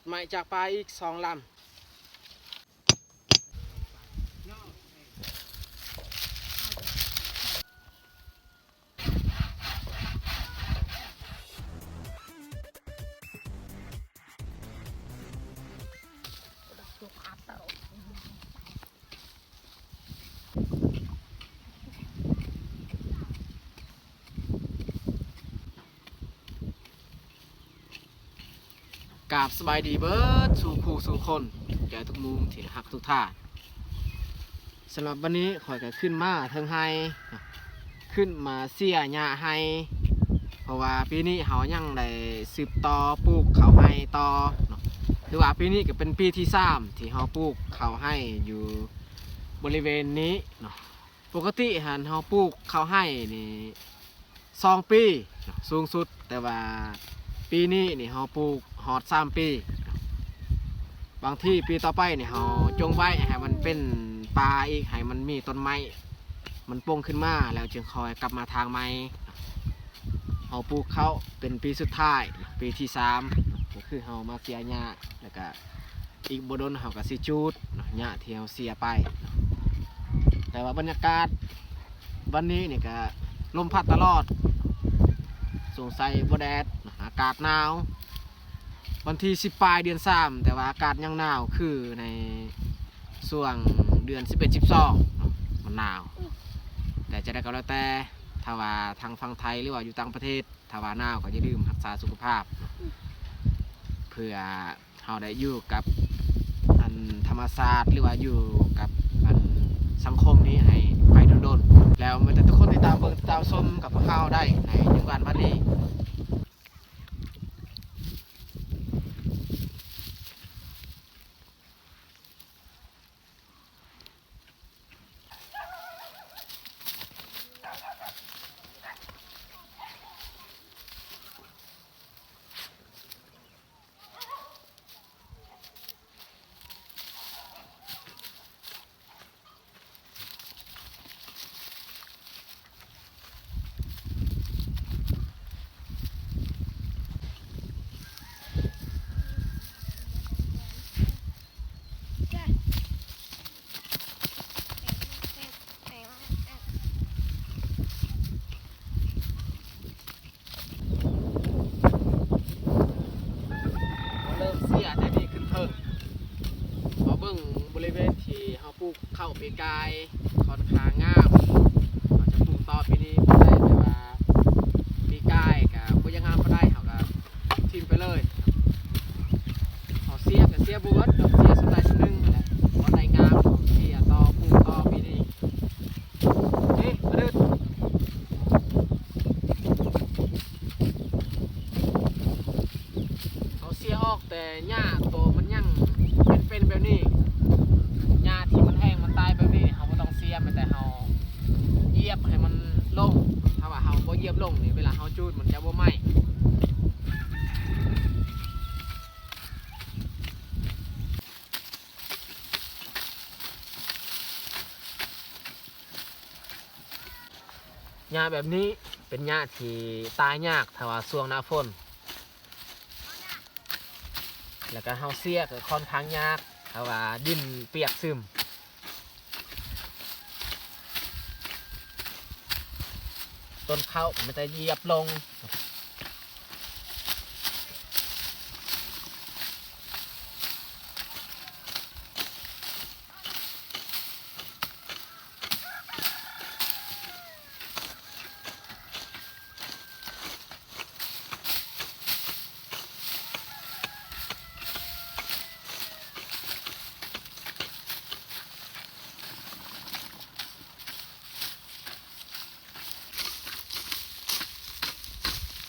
ໄມ້ຈາກປ່າອີກສອງລຳ. ກາບສະບາຍດີເບີດສູ່ຄູ່ສູ່ຄົນ ແກ່ທຸກໝູ່ທີ່ຮັກທຸກທ່ານ. ສຳລັບວັນນີ້ຂ້ອຍກໍຂຶ້ນມາເທິງໄຮ່ ຂຶ້ນມາເສຍຫຍ້າໄຮ່ ເພາະວ່າປີນີ້ເຮົາຍັງໄດ້ສືບຕໍ່ປູກເຂົ້າໄຮ່ຕໍ່ເນາະ. ຖືວ່າປີນີ້ກໍເປັນປີທີສາມທີ່ເຮົາປູກເຂົ້າໄຮ່ຢູ່ບໍລິເວນນີ້ເນາະ. ປົກກະຕິຫັ້ນເຮົາປູກເຂົ້າໄຮ່ນີ້ສອງປີເນາະ ສູງສຸດ, ແຕ່ວ່າປີນີ້ນີ້ເຮົາປູກຮອດສາມປີເນາະ. ບາງທີປີຕໍ່ໄປນີ້ເຮົາຈົ່ງໄວ້ໃຫ້ມັນເປັນປ່າອີກ, ໃຫ້ມັນມີຕົ້ນໄມ້ ມັນປົ່ງຂຶ້ນມາ ແລ້ວຈຶ່ງຄ່ອຍກັບມາຖາງໃໝ່. ເຮົາປູກເຂົ້າເປັນປີສຸດທ້າຍ ປີທີສາມ ກໍຄືເຮົາມາເສຍຫຍ້າ ແລ້ວກະອີກບໍ່ດົນເຮົາກໍຊິຈູດເນາະ ຫຍ້າທີ່ເຮົາເສຍໄປເນາະ. ແຕ່ວ່າບັນຍາກາດວັນນີ້ນີ້ກະລົມພັດຕະຫຼອດ, ສົງໄສບໍ່ແດດເນາະ ອາກາດໜາວ. ວັນທີສິບປາຍເດືອນສາມ ແຕ່ວ່າອາກາດຍັງໜາວຄືໃນຊ່ວງເດືອນສິບເອັດ ສິບສອງເນາະ ມັນໜາວ. ແຕ່ຈະໄດ້ກໍແລ້ວແຕ່ ຖ້າວ່າທາງຝັ່ງໄທ ຫຼືວ່າຢູ່ຕ່າງປະເທດ ຖ້າວ່າໜາວກໍຢ່າລືມຮັກສາສຸຂະພາບເນາະ ເພື່ອເຮົາໄດ້ຢູ່ກັບອັນທຳມະຊາດ ຫຼືວ່າຢູ່ກັບອັນສັງຄົມນີ້ໃຫ້ໄປດົນໆ. ແລ້ວມີແຕ່ທຸກຄົນຕິດຕາມເບິ່ງ ຕິດຕາມຊົມກັບພວກເຮົາໄດ້ໃນໜຶ່ງວັນບັດນີ້. ເລີ່ມເສຍແຕ່ນີ້ຂຶ້ນເທິງ. ມາເບິ່ງບໍລິເວນທີ່ເຮົາປູກເຂົ້າປີກາຍ ຂ້ອນຂ້າງງາມ. ເຮົາຈະປູກຕໍ່ປີນີ້ບໍ່ໄດ້, ແຕ່ວ່າປີກາຍກະບໍ່ຢາກງາມປານໃດ, ເຮົາກະຖິ້ມໄປເລີຍ. ເຮົາເສຍກະເສຍບໍ່ເບິດ, ເຮົາເສຍສ່ຳໃດສ່ຳໜຶ່ງຫັ້ນແຫຼະ. ບໍ່ໄດ້ງາມ ເຮົາເສຍຕໍ່ ປູກຕໍ່ປີນີ້. ນີ້ ມາເດີ ເຮົາເສຍອອກແຕ່ຫຍ້າໂຕມັນຍັງເປັນໆແບບນີ້. ຫຍ້າທີ່ມັນແຫ້ງ ມັນຕາຍແບບນີ້ ເຮົາບໍ່ຕ້ອງເສຍ, ແມ່ນແຕ່ເຮົາຢຽບໃຫ້ມັນລົງ. ຖ້າວ່າເຮົາບໍ່ຢຽບລົງນີ້ ເວລາເຮົາຈູດມັນຈະບໍ່ໄໝ້. ຫຍ້າແບບນີ້ເປັນຫຍ້າທີ່ຕາຍຍາກ ຖ້າວ່າຊ່ວງໜ້າຝົນ, ແລ້ວກະເຮົາເສຍກະຂ້ອນຂ້າງຍາກ ຖ້າວ່າດິນປຽກຊຶມ. ຕົ້ນເຂົ້າມັນຈະຢຽບລົງ. ເ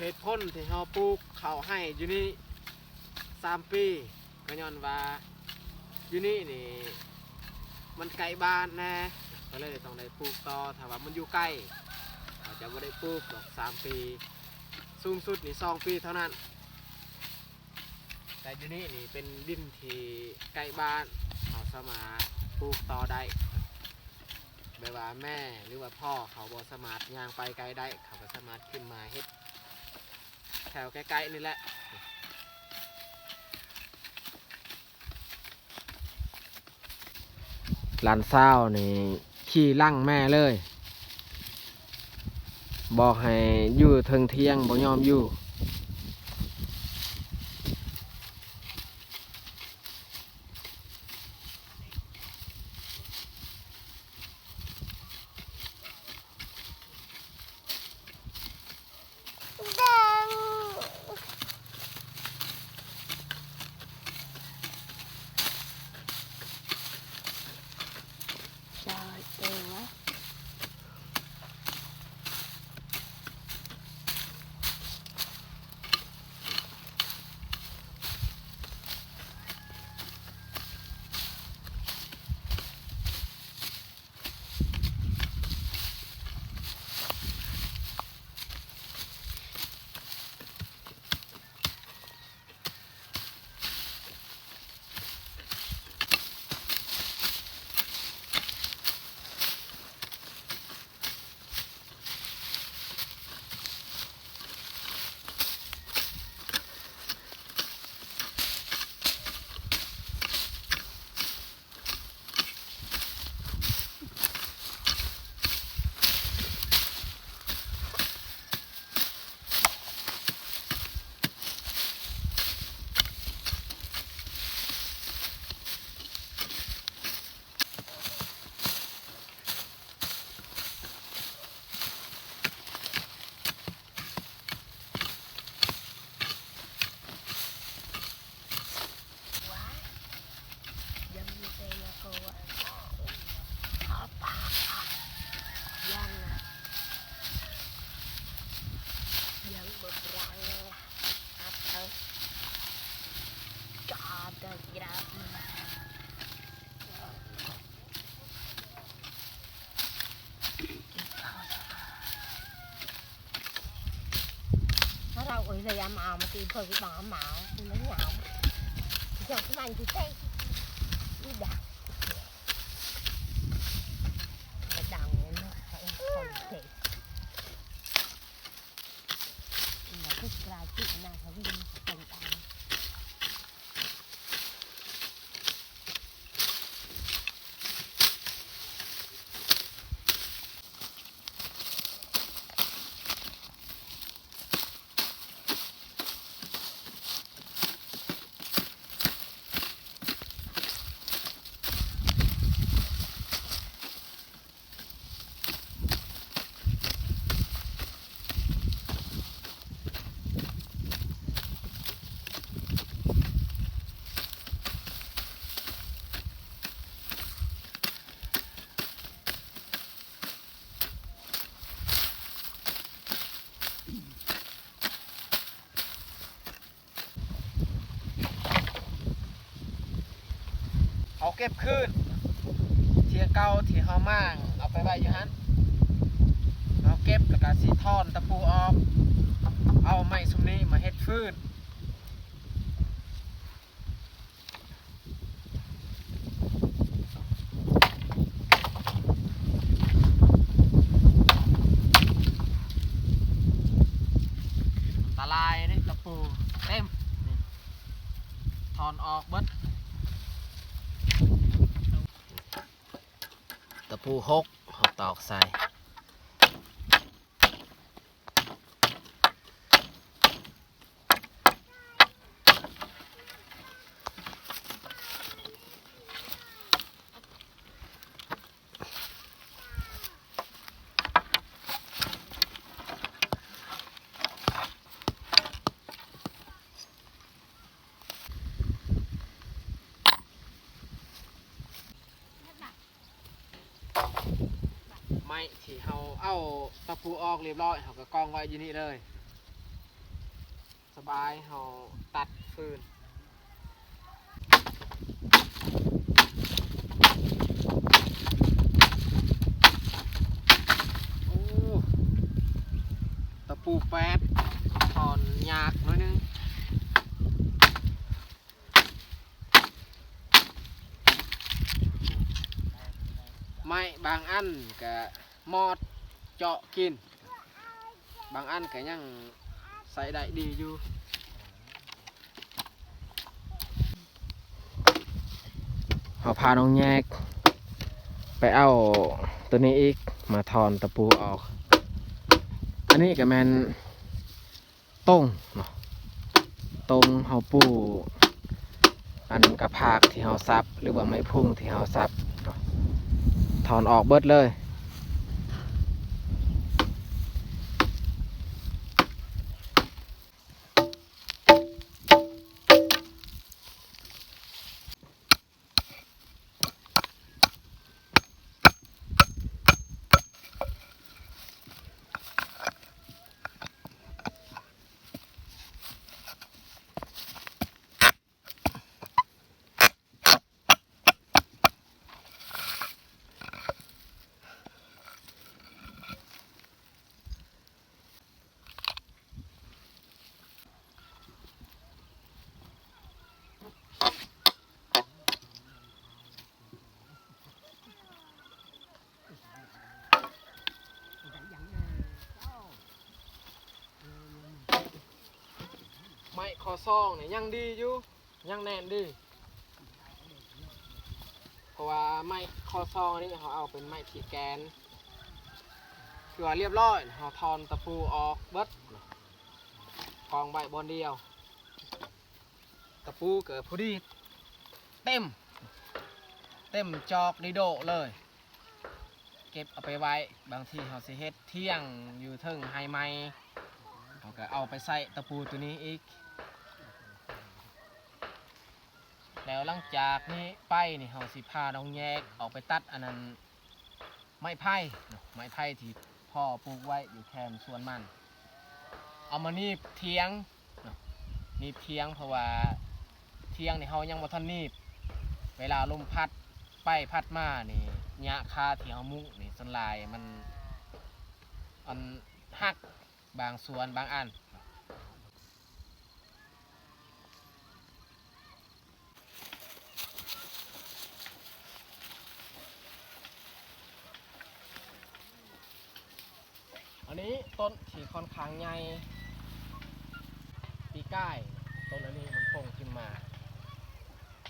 ເຫດຜົນທີ່ເຮົາປູກເຂົ້າໄຮ່ຢູ່ນີ້ສາມປີ ກໍຍ້ອນວ່າຢູ່ນີ້ນີ້ມັນໃກ້ບ້ານແດ່ ກໍເລີຍຕ້ອງໄດ້ປູກຕໍ່. ຖ້າວ່າມັນຢູ່ໄກ ເຮົາຈະບໍ່ໄດ້ປູກດອກສາມປີ ສູງສຸດນີ້ສອງປີເທົ່ານັ້ນ. ແຕ່ຢູ່ນີ້ນີ້ເປັນດິນທີ່ໃກ້ບ້ານ ເຮົາສາມາດປູກຕໍ່ໄດ້. ແບບວ່າແມ່ ຫຼືວ່າພໍ່ເຂົາບໍ່ສາມາດຍ່າງໄປໄກໄດ້ ເຂົາກໍສາມາດຂຶ້ນມາເຮັດແຖວໃກ້ໆນີ້ແຫຼະ. ຫຼານສາວນີ້ຂີ່ຫຼັງແມ່ເລີຍ ບອກໃຫ້ຢູ່ເທິງຖຽງ ບໍ່ຍອມຢູ່. Rau ơi, giờ em áo mà thì thôi cái bằng áo áo, thì nó nháo. Thì chẳng cái này thì thế. Đi đảo. Đảo này nó phải không thể. Là cái cài chị nào phải đi. ເຮົາເກັບຄືນ ເທື່ອເກົ່າທີ່ເຮົາມ້າງເອົາໄປໄວ້ຢູ່ຫັ້ນ ເຮົາເກັບແລ້ວກະຊິຖອນຕະປູອອກ ເອົາໄມ້ຊຸມນີ້ມາເຮັດຟືນ. ຕະລາຍເດ້ ຕະປູເຕັມ ນີ້ ຖອນອອກເບິດ. ຕະປູຫົກ ເຮົາຕອກໃສ່. ໄມ້ທີ່ເຮົາເອົາຕະປູອອກລຽບຮ້ອຍ ເຮົາກໍກອງໄວ້ຢູ່ນີ້ເລີຍ. ປາຍເຮົາຕັດຟືນ. ໂອ້ ຕະປູແປດ ຖອນຍາກໜ້ອຍໜຶ່ງ. ໄມ້ບາງອັນກະມອດເຈາະກິນ, ບາງອັນກະຍັງໃຊ້ໄດ້ດີຢູ່. ເຮົາພານ້ອງແຍກໄປເອົາໂຕນີ້ອີກ ມາຖອນຕະປູອອກ. ອັນນີ້ກະແມ່ນ ຕົງເນາະ, ຕົງເຮົາປູກ ອັນກະພາກທີ່ເຮົາສັບ ຫຼືວ່າໄມ້ພຸງທີ່ເຮົາສັບເນາະ ຖອນອອກເບິດເລີຍ. ໄມ້ຂໍ້ສອງນີ້ຍັງດີຢູ່ ຍັງແໜ້ນດີ ເພາະວ່າໄມ້ຂໍ້ສອງນີ້ເຮົາເອົາເປັນໄມ້ທີ່ແກນ ຄືວ່າລຽບຮ້ອຍ. ເຮົາຖອນຕະປູອອກເບິດ ກອງໄວ້ບ່ອນດຽວ. ຕະປູກະພໍດີເຕັມ ເຕັມຈອກດີໂດະເລີຍ. ເກັບເອົາໄປໄວ້ ບາງທີເຮົາຊິເຮັດຖຽງຢູ່ເທິງໄຮ່ໃໝ່ ເຮົາກະເອົາໄປໃສ່ຕະປູໂຕນີ້ອີກ. ແລ້ວຫຼັງຈາກນີ້ໄປນີ້ ເຮົາຊິພານ້ອງແຍກອອກໄປຕັດອັນນັ້ນ ໄມ້ໄຜ່ເນາະ ໄມ້ໄຜ່ທີ່ພໍ່ປູກໄວ້ຢູ່ແຄມສວນມັນ ເອົາມາໜີບຖຽງເນາະ ໜີບຖຽງ ເພາະວ່າຖຽງນີ້ເຮົາຍັງບໍ່ທັນໜີບ ເວລາລົມພັດໄປພັດມານີ້ ຫຍ້າຄາທີ່ເຮົາມຸງນີ້ ສ່ວນຫຼາຍມັນ ອັນ ຫັກບາງສ່ວນບາງອັນ. ອັນນີ້ຕົ້ນທີ່ຂ້ອນຂ້າງໃຫຍ່ ປີກາຍຕົ້ນອັນນີ້ມັນໂປ່ງຂຶ້ນມາ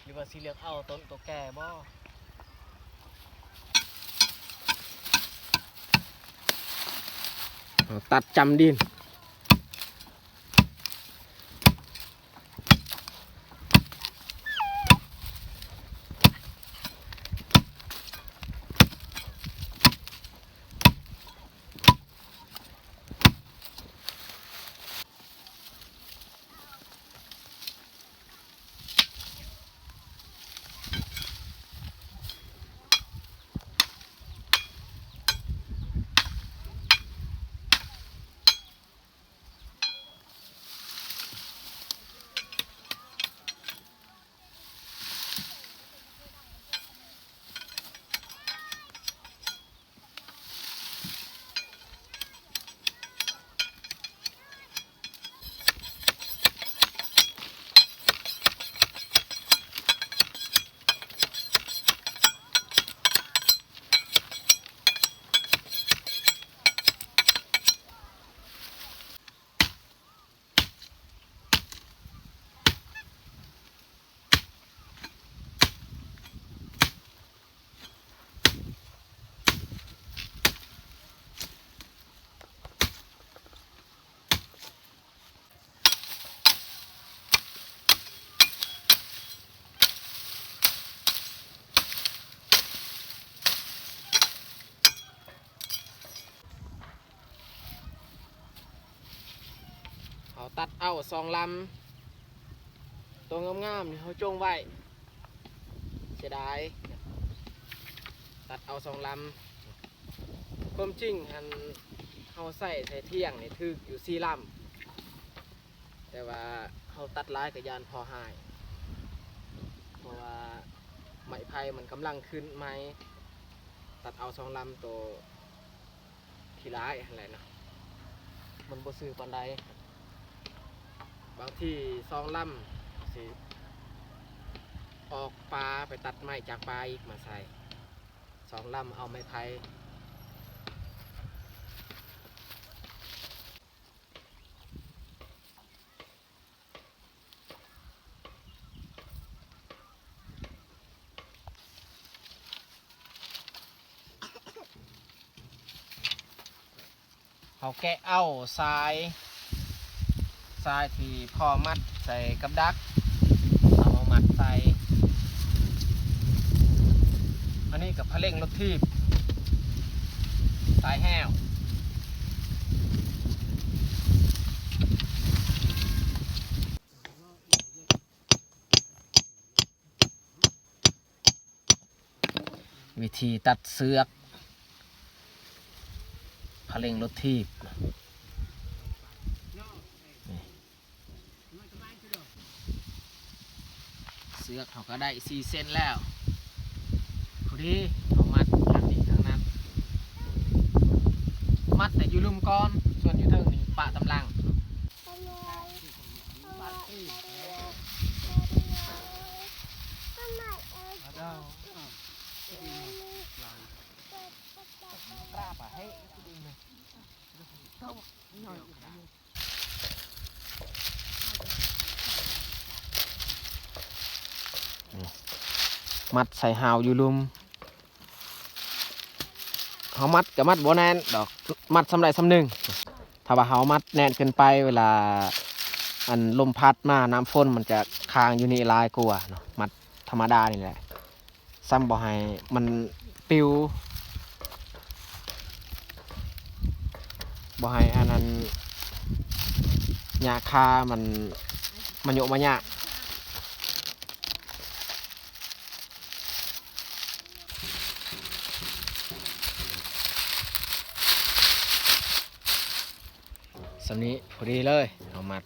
ຫຼືວ່າຊິເລືອກເອົາຕົ້ນໂຕແກ່ບໍ່? ເອົາຕັດຈຳດິນ. ເຮົາຕັດເອົາສອງລຳ ໂຕງາມໆນີ້ເຮົາຈົ່ງໄວ້ ເສຍດາຍ ຕັດເອົາສອງລຳ. ຄວາມຈິງຫັ້ນ ເຮົາໃສ່ ໃສ່ຖຽງນີ້ຖືກຢູ່ສີ່ລຳ. ແຕ່ວ່າເຮົາຕັດຫຼາຍກໍຢ້ານພໍຫາຍ ເພາະວ່າໄມ້ໄຜ່ມັນກຳລັງຂຶ້ນໃໝ່ ຕັດເອົາສອງລຳໂຕ ທີ່ຫຼາຍຫັ້ນແຫຼະເນາະ ມັນບໍ່ຊື່ປານໃດ. ບາງທີສອງລຳຊິອອກປ່າ ໄປຕັດໄມ້ຈາກປ່າອີກມາໃສ່ ສອງລຳເອົາໄມ້ໄຜ່. ເຮົາແກະເອົາສາຍ ສາຍທີ່ພໍມັດໃສ່ກັບດັກ ເອົາມາມັດໃສ່. ອັນນີ້ກໍພະເລັ່ງລົດຖີບ ສາຍແຫ້ວ. ວິທີຕັດເຊືອກພະເລັ່ງລົດຖີບ. ນີ້ ເຊືອກເຮົາກໍໄດ້ສີ່ເສັ້ນແລ້ວ ພໍດີ ເຮົາມັດທາງນີ້ທາງນັ້ນ ມັດແຕ່ຢູ່ລຸ່ມກ່ອນ ສ່ວນຢູ່ເທິງນີ້ປະຕາມຫຼັງ. ມັດໃສ່ຮາວຢູ່ລຸ່ມ. ເຮົາມັດກໍມັດບໍ່ແໜ້ນດອກ ມັດສ່ຳໃດສ່ຳໜຶ່ງ. ຖ້າວ່າເຮົາມັດແໜ້ນເກີນໄປ ເວລາອັນລົມພັດມາ ນ້ຳຝົນມັນຈະຄ້າງຢູ່ນີ້ຫຼາຍກວ່າເນາະ ມັດທຳມະດານີ້ແຫຼະ ສ່ຳບໍ່ໃຫ້ມັນປິວ ບໍ່ໃຫ້ອັນນັ້ນ ຫຍ້າຄາມັນມະຍຸມະຍະ. ສ່ຳນີ້ພໍດີເລີຍ ເຮົາມັດ.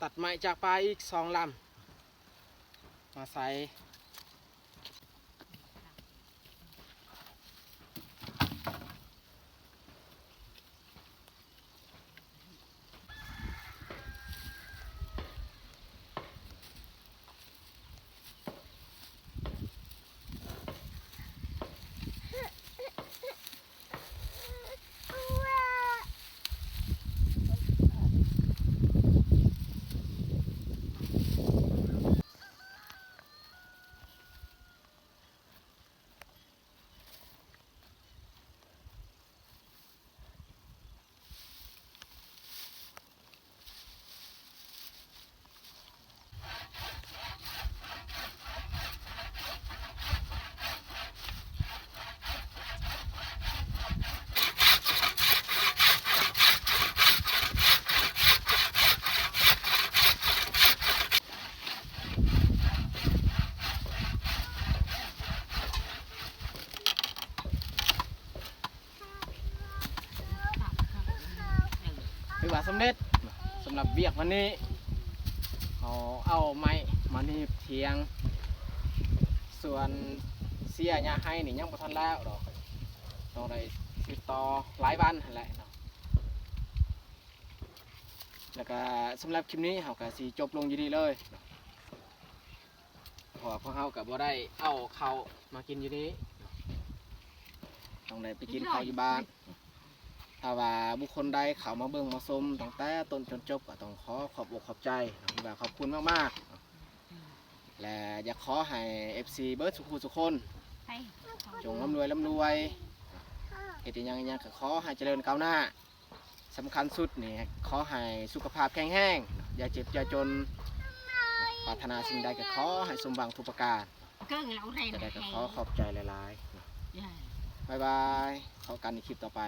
ຕັດໄມ້ຈາກປ່າອີກສອງລຳ ມາໃສ່. ຖືວ່າສຳເລັດ ສຳລັບວຽກວັນນີ້ ເຮົາເອົາໄມ້ມາໜີບຖຽງ ສ່ວນເສຍຫຍ້າໄຮ່ນີ້ຍັງບໍ່ທັນແລ້ວດອກ ຕ້ອງໄດ້ສືບຕໍ່ຫຼາຍວັນຫັ້ນແຫຼະເນາະ. ແລ້ວກະສຳລັບຄລິບນີ້ເຮົາກະຊິຈົບລົງຢູ່ນີ້ເລີຍເນາະ ເພາະວ່າພວກເຮົາກະບໍ່ໄດ້ເອົາເຂົ້າມາກິນຢູ່ນີ້ເນາະ ຕ້ອງໄດ້ໄປກິນເຂົ້າຢູ່ບ້ານ. ຖ້າວ່າບຸກຄົນໃດເຂົ້າມາເບິ່ງມາຊົມຕັ້ງແຕ່ຕົ້ນຈົນຈົບ ກໍຕ້ອງຂໍຂອບອົກຂອບໃຈເນາະ ຫຼືວ່າຂອບຄຸນມາກໆເນາະ ແລະ ຢາກຂໍໃຫ້ເອັຟຊີເບິດສູ່ຜູ້ສູ່ຄົນ ຈົ່ງລ່ຳລວຍ ລ່ຳລວຍ ເຮັດອີ່ຫຍັງອີ່ຫຍັງກໍຂໍໃຫ້ຈະເລີນກ້າວໜ້າ. ສຳຄັນສຸດນີ້ ຂໍໃຫ້ສຸຂະພາບແຂງແຮງ ຢ່າເຈັບຢ່າຈົນ ປາດຖະໜາສິ່ງໃດກໍຂໍໃຫ້ສົມຫວັງທຸກປະການ. ຈະໄດ້ກໍຂໍຂອບໃຈຫຼາຍໆ ບາຍບາຍ ພໍ້ກັນໃນຄລິບຕໍ່ໄປ.